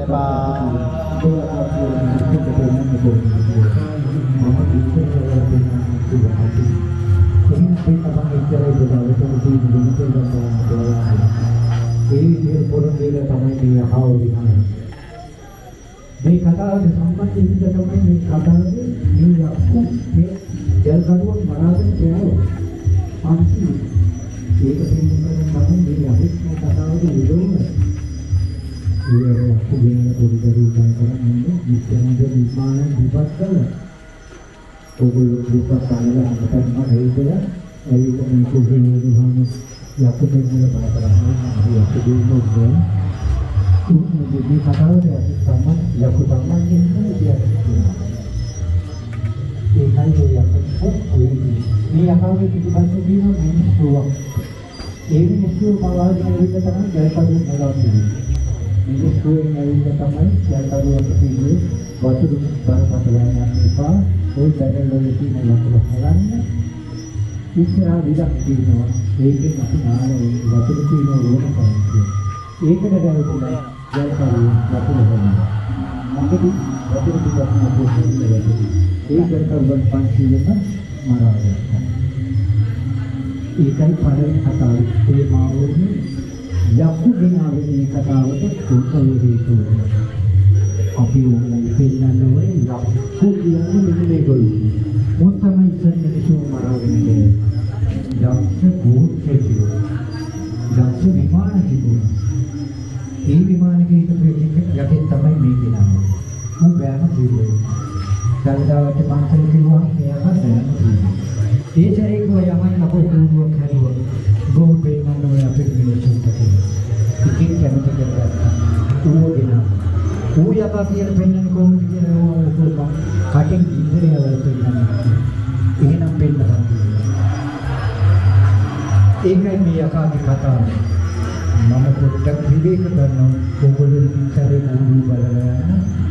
එපා. මම ඉස්සර කරලා දෙන්නම්. එහෙම වෙන්න බං, එච්චරයි දවසට තියෙන වෙන කියලා බලන්න. ඒ විදිහට පොරොන්දු වෙලා තමයි මේ යකාව විනාශ. මේ කතාවට සම්බන්ධ හින්දා තමයි මේ කතාවේ මේ යක්කු මේ ජල් කඩුවක් මරාගෙන කෑවා 500. ඒක පෙන්වන්න තමයි මේ යකෙක් මේ කතාවට යොදවන්නේ. ඒ අර යක්කු ගෙනලා පොඩි දරුවෝ බය කරන් ඉන්නේ විද්‍යානන්ද විමාන විපත් කළා. ඔගොල්ලෝ විපත් බලලා හැමතැනම ඇවිදලා ඇවිල්ලා මේ කුහේ වුණාම යක්කු පෙන්නලා බය කරන්නේ. අපි යක්කු දෙන්නෝ නෑ. මේ කතාවට යක්කු සම්බන්ධ, යක්කු සම්බන්ධ ඉන්නේ කියන්නේ. ඒකයි ඔය යක්කු ඔය මේ යකාගේ පිටිපස්සේ තියෙන මිනිස්සුවක්. ඒ මිනිස්සු පවාගෙන ඇවිල්ලා තමයි ජලකඩුව නගන්නේ. මිනිස්සුන් ඇවිල්ලා තමයි ජලකඩුවට කිව්වේ වතුර බරපතල යන්න එපා. ඔය බැරල් වල තියෙන වතුර හරන්න. ඉස්සරහා විලක් තියෙනවා. ඒකෙන් අපි නාල වතුර තියෙන ඕන කරන්නේ කියලා. ඒකට ගැලපුණා ජලකඩුව වතුර හොයනවා. මගදී වතුර ටිකක් නැතුව වැටුණා. ඒ ජලකඩුවන් 500ම මරා ගත්තා. ඒකයි පළවෙනි කතාවේ තේමාව වුණේ. යක්කු ගෙනාවේ මේ කතාවට උත්තර හේතුව. අපි ඕගොල්ලන්ට පෙන්නන්න ඕනේ යක්කු කියන්නේ මෙන්න මේගොල්ලෝ. මොන් තමයි ඉස්සර මිනිස්සු මරාගෙන ගියේ. යක්ෂ ගෝත්‍රයෝ. යක්ෂ විමාන තිබුණා. ඒ විමානක හිටපු යකෙක් තමයි මේ ගෙනාවේ. ඌ බෑම කිව්වේ. දළදාවට පන්සල කිව්වහම එයාම බෑම කිව්වා. ඒ සැරේ කිව්වා යමයි අපෝ කූඩුවක් හැදුවා. බොහෝ පෙන්නන්න ඕනේ අපේ මිනිස්සුන්ට කියලා. ඉතින් කැමති කරගත්තා. ඌව ගෙනාවා. ඌ යකා කියලා පෙන්නන්නේ කොහොමද කියලා ඌ කිව්වා කටින් ගින්දර යවලා පෙන්නන්නේ කියලා. එහෙනම් පෙන්නපන් කිව්වා. ඒකයි මේ යකාගේ කතාව. මම පොඩ්ඩක් විවේක කරනවා. ඕගොල්ලෝ ඉතින් සැරේ කූඩුව බලලා යන්න.